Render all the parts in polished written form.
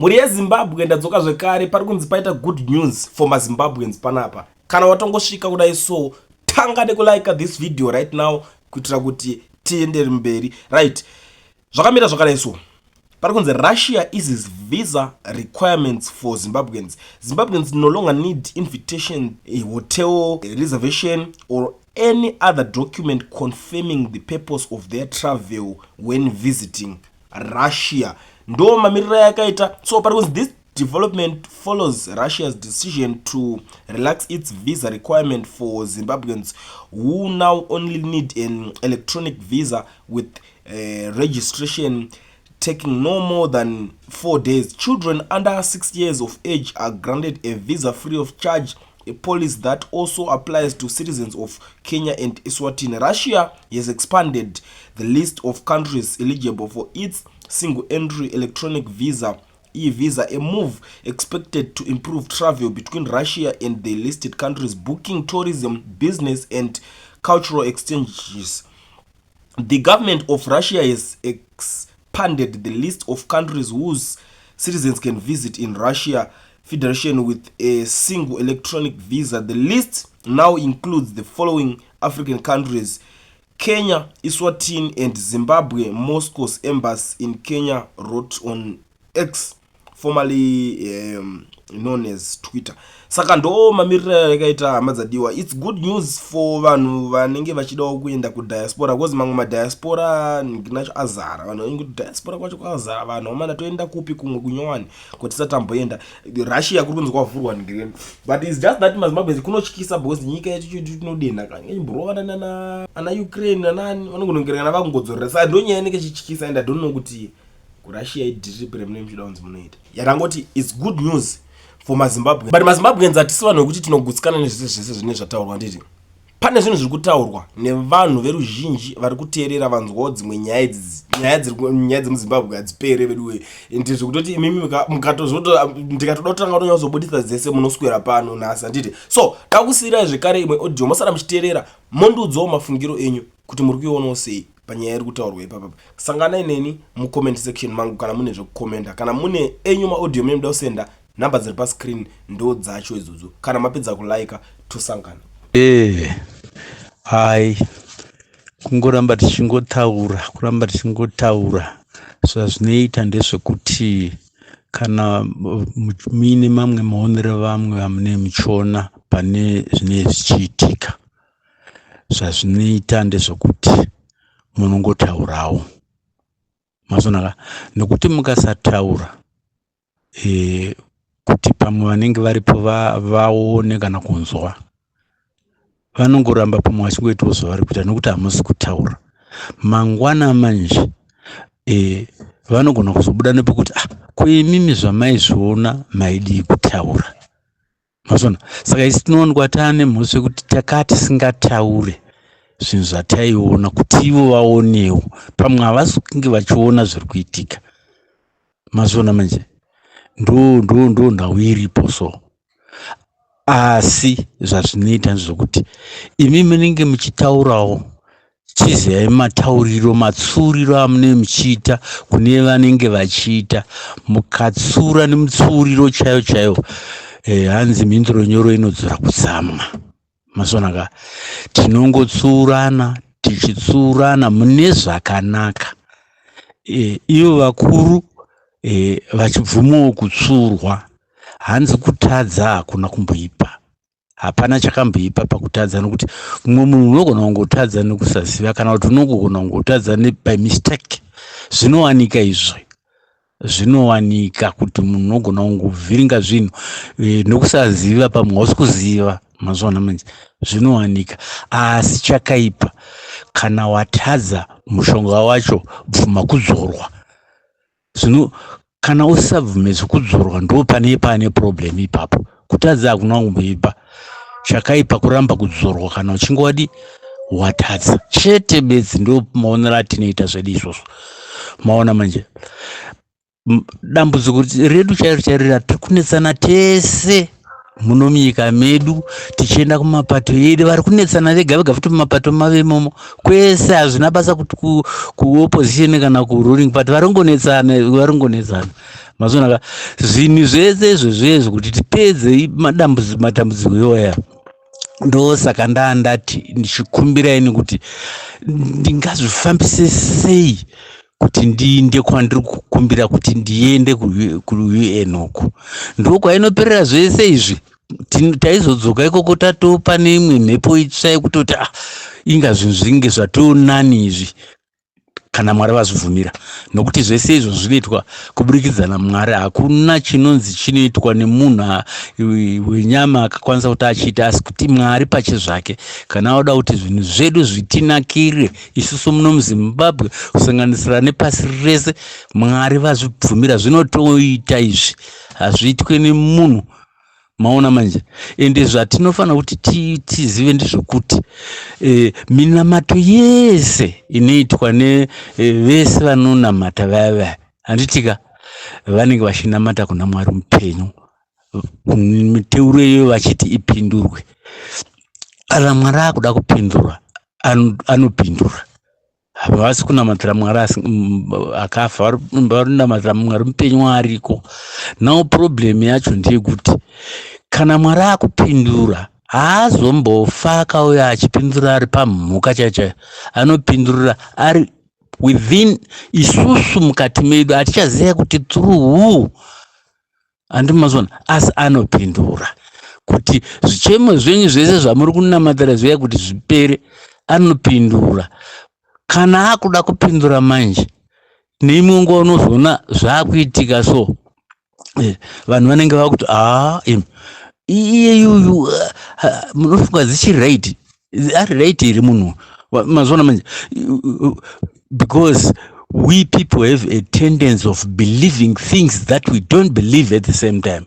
Mhuri yeZimbabwe, ndadzoka zvekare. Pari kunzi paita good news for maZimbabweans panapa. Kana watongosvika kudai, so tanga nekulike this video right now kuitira kuti tiendere mberi. Right, zvakamira zvakadai. So pari kunzi Russia eases visa requirements for Zimbabweans. Zimbabweans no longer need invitation, a hotel reservation or any other document confirming the purpose of their travel when visiting Russia. Ndo mamiriro yakaita. So pari kunzi this development follows Russia's decision to relax its visa requirement for Zimbabweans, who now only need an electronic visa with registration taking no more than 4 days. Children under 6 years of age are granted a visa free of charge, a policy that also applies to citizens of Kenya and Eswatini. Russia has expanded the list of countries eligible for its single entry electronic visa, e-visa, a move expected to improve travel between Russia and the listed countries, booking, tourism, business and cultural exchanges. The government of Russia has expanded the list of countries whose citizens can visit in Russia Federation with a single electronic visa. The list now includes the following African countries: Kenya, Eswatini and Zimbabwe. Moscow's embassy in Kenya wrote on X, formerly known as Twitter. Saka ndo mamiriro yakaita, hama dzadiwa. It's good news for vanhu vanenge vachidawo kuenda kudiaspora, because mamwe madiaspora nacho azara vanhu vanenge kuti diaspora kwacho kwazara vanhu vamana. Toenda kupi kumwe kunyowani kwatisati tamboenda? Russia kuri kunzi kwavhurwa ngreen, but it's just that maZimbabwe kunotyisa because nyika yedu tinodenha kanyimborovana ana Ukraine, anani vanongonongerana vakungodzorera. Saka ndo nyaya inenge ichityisa, and I don't know kuti kuRussia idhiripi remunenge muchida kunzi munoita. Yarangoti it's good news for maZimbabwe, but maZimbabweans hatisi vanhu vekuti tinogutsikana nezvese zvese zvinenge zvataurwa. Nditi pane zvinhu zviri kutaurwa nevanhu veruzhinji vari kuteerera, vanzwawo dzimwe nyaya idzi. Nyaya dzemuZimbabwe hadzipere veduwe, ndi zvekutoti imimi ndikatoda kutanga kutonyatsobudisa dzese, munoswera pano nhasi, handiti? So dakusiyirai zvekare imwe audio, mosara muchiteerera, mondiudzawo mafungiro enyu kuti muri kuionawo sei panyaya iri kutaurwa ipapapa. Sanganai neni mucomment section mangu kana mune zvekukomenda. Kana mune enyu maaudio mune muda kusenda, nhamba dziri pascreen ndo dzacho idzodzo. Kana mapedza kulaika, tosangana. Hai, kungoramba tichingotaura, kuramba tichingotaura, zvazvinoita ndezvekuti kana muine mamwe maonero, vamwe vamune muchiona pane zvinenge zvichiitika, zvazvinoita ndezvekuti munongotaurawo, mazonaka, nekuti mukasataura kuti pamwe vanenge varipo vaone kana kunzwa, vanongoramba pamwe vachingoitawo zvavari kuita nekuti hamusi kutaura. Mangwana manje vanogona kuzobuda nepekuti, "Ah, ko imimi zvamaizviona maidii kutaura?" Mazona? Saka isi tinoonekwa taane mhosva yekuti takaa tisingataure zvinhu zvataiona kuti ivo vaonewo. Pamwe havasi kunge vachiona zviri kuitika. Mazviona manje? Ndo nhau iripo. So asi zvazvinoita ndezvekuti imi munenge muchitaurawo, chiziyai matauriro, matsuriro amunenge muchiita kune vanenge vachiita. Mukatsura nemutsiuriro chaiyo chaiyo, hanzi mhinduro nyoro inodzora kutsamwa. Mazviona ka? Tinongotsurana, tichitsurana mune zvakanaka, ivo vakuru vachibvumawo kutsurwa. Hanzi kutadza hakuna kumboipa, hapana chakamboipa pakutadza, nokuti mumwe munhu unogona kungotadza nekusaziva, kana kuti unogona kungotadza by mistake. Zvinowanika izvo, zvinowanika kuti munhu unogona kungovhiringa zvinhu nekusaziva, pamwe hausi kuziva. Mazviona manje? Zvinowanika. Asi chakaipa, kana watadza, mushonga wacho bvuma kudzorwa. Zvino kana usisabvumidzwi kudzorwa, ndo pane pane problem ipapo. Kutadza hakuna kumboipa, chakaipa kuramba kudzorwa kana uchinge wadi watadza chete bedzi. Ndo maonero atinoita zvedu izvozvo. Maona manje, dambudziko redu chairo chairo ratiri kunetsana tese muno munyika medu, tichienda kumapato edu, vari kunetsana vega vega futi mumapato mavo imomo kwese. Hazvina basa kuti kuopposition kana kuruling party, vari kungonetsana, vari kungonetsana. Mazvionaka zvinhu zvese izvozvo kuti tipedze matambudziko iwaya. Ndosaka ndaa ndati ndichikumbira ini kuti ndingazvifambise sei kuti ndiinde kwandiri kukumbira kuti ndiende kuUN uku. Ndokwainoperera zvese izvi. Taizodzoka ikoko tatopa neimwe mhepo itsva yekutoti ah, inga zvinhu zvinge zvatonani izvi kana Mwari vazvibvumira, nokuti zvese izvo zvinoitwa kuburikidza naMwari. Hakuna chinonzi chinoitwa nemunhu wenyama akakwanisa kuti achiita, asi kuti Mwari pache zvake kana oda kuti zvinhu zvedu zvitinakire isusu muno muZimbabwe kusanganisira nepasi rese, Mwari vazvibvumira zvinotoita. Izvi hazviitwe nemunhu. Maona manje? Ende zvatinofanira kuti tizive ndezvekuti minamato yese inoitwa nevese vanonamata vaya vaya, handitika, vanenge vachinamata kuna Mwari mupenyu, miteuro iyoyo vachiti ipindurwe. Kana Mwari akuda kupindura, anopindura. Havasi kunamatira Mwari akafa, vari kunamatira Mwari mupenyu ariko. Now problem yacho ndeyekuti kana Mwari akupindura, haazombofa akauya achipindura ari pamhuka chaiyo chaiyo. Anopindurira ari within isusu, mukati medu. Hatichaziva kuti through who, handimazvona, asi anopindura kuti zvichemo zvenyu zvese zvamuri kunamatira zviya kuti zvipere. Anopindura kana akuda kupindura. Manje neimwe nguva unozoona zvaakuitika so vanhu vanenge vakuti, "Aa, imi, iye yuyu, munofunga dzichiri right, ari right here munhu?" Mazvona manje? Because we people have a tendency of believing things that we don't believe at the same time.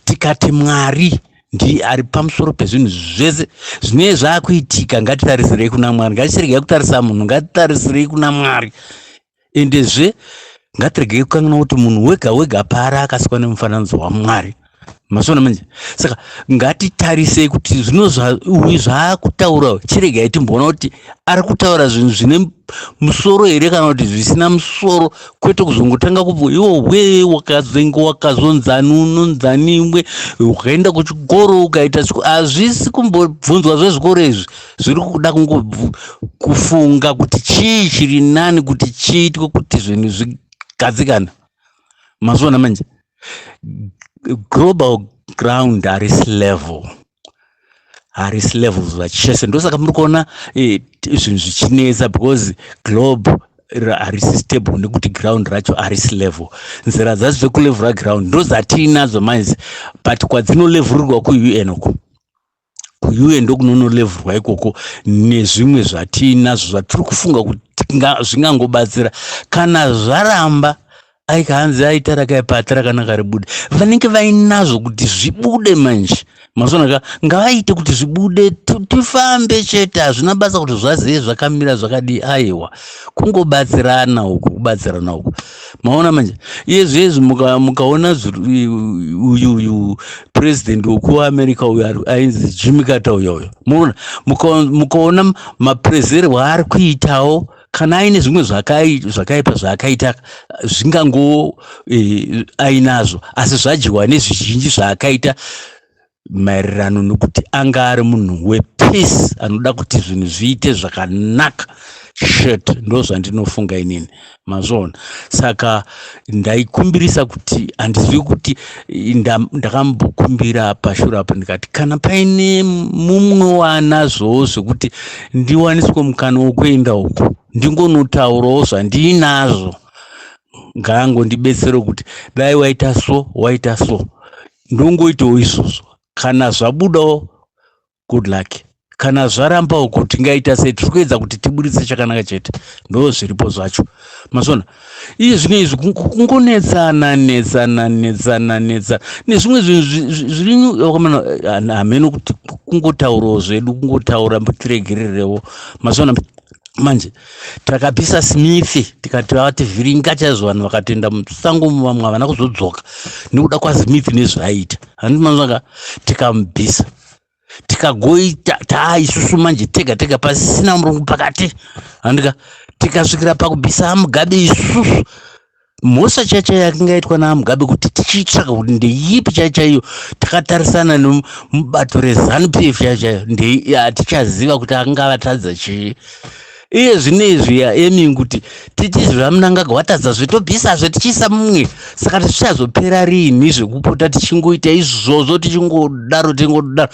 Tikati Mwari ndi ari pamusoro pezvinhu zvese zvinenge zvaakuitika, ngatitarisirei kuna Mwari, ngatichiregai kutarisa munhu, ngatitarisirei kuna Mwari. Endezve ngatiregei kukanganwa kuti munhu wega wega paari akasikwa nemufananidzo waMwari. Mazviona manje? Saka ngatitarisei kuti zvino uyu zvaakutaura, chiregai timboona kuti ari kutaura zvinhu zvine musoro here kana kuti zvisina musoro, kwete kuzongotanga kubva iwo we wakazenge wakazonzani, unonzaniwe, ukaenda kuchikoro ukaita. Hazvisi kumbobvunzwa zvezvikoro izvi, zviri kuda kufunga kuti chii chiri nani kuti chiitwe kuti zvinhu zvigadzikana. Mazviona manje? Global ground harisi level, harisi level zvachese. Ndosaka muri kuona zvinhu zvichinetsa, because globe harisi stable nekuti ground racho harisi level. Nzira dzacho dzekulevhura ground ndo dzatiinadzo manje, but kwadzinolevhurirwa kuUN uko, kuUN ndokunonolevhurwa ikoko nezvimwe zvatiinazvo zvatiri kufunga kuti zvingangobatsira. Kana zvaramba, aika hanzi aita rakaipa ati rakanaka ribude. Vanenge vainazvo kuti zvibude manje, mazvonaka, ngavaite kuti zvibude, tifambe chete. Hazvina basa kuti zvazee zvakamira zvakadii, aiwa, kungobatsirana uku, kubatsirana uku. Maona manje? Iye zvezvi mukaona uyu uyu president wekuAmerica uyu ainzi Jimmy Carter uyo uyo, muona, mukaona maprezerwo aari kuitawo, kana aine zvimwe zvakaipa zvaakaita, zvingango ainazvo, asi zvadyiwa nezvizhinji zvaakaita maererano nokuti anga ari munhu wepeace, anoda kuti zvinhu zviite zvakanaka. Shit, ndo zvandinofunga inini. Mazvoona? Saka ndaikumbirisa kuti, handizivi kuti ndakambokumbira pashure apo, ndikati kana paine mumwe wanazvowo zvekuti ndiwaniswe mukana wokuenda uko, ndingonotaurawo zvandiinazvo, ngaangondibetsere kuti dai waita so, waita so, ndongoitawo izvozvo. Kana zvabudawo, good luck. Kana zvarambawo, kuti tingaita sei? Tiri kuedza kuti tiburitse chakanaka chete, ndo zviripo zvacho. Mazvona? Iye zvino izvi kungonetsana netsana netsana netsa nezvimwe zvinhu zviri hameno kuti kungotaurawo zvedu, kungotaura, tiregererewo. Mazvona manje? Takabvisa Smith, tikati vativhiringa chaizvo. Vanhu vakatoenda musango, vamwe havana kuzodzoka nekuda kwaSmith nezvaaita. Handiti mazvaka? Tikamubvisa, tikagoita taa isusu manje tega tega, pasina murungu pakati, handika? Tikasvikira pakubvisa Mugabe isusu. Mhosva chaiyo chaiyo yakanga yaitwa naMugabe kuti tichitsvaga kuti ndeipi chaiyo chaiyo takatarisana nemubato reZanu PF chaiyo chaiyo ndei hatichaziva kuti akanga vatadza chii. Iye zvino izvi aiming kuti titi zvaMnangagwa vatadza tobvisazve tichiisa mumwe. Saka zvichazopera riini zvekupota tichingoita izvozvo, tichingodaro tichingodaro?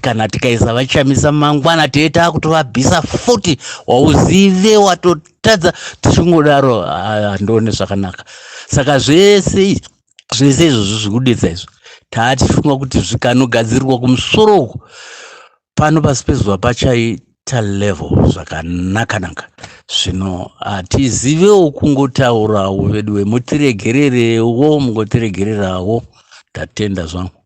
Kana tikaisa vaChamisa mangwana tee taakutovabvisa futi, wauzive watotadza, tichingodaro handione zvakanaka. Saka zvese zvese izvozvo zvikudetsa izvo taatifunga kuti zvikanogadzirwa kumusoro uku, pano pasi pezuva pachaita level zvakanaka-naka. Zvino hatizivewo kungotaurawo vedu, mutiregererewo, mungotiregererawo. Ndatenda zvangu.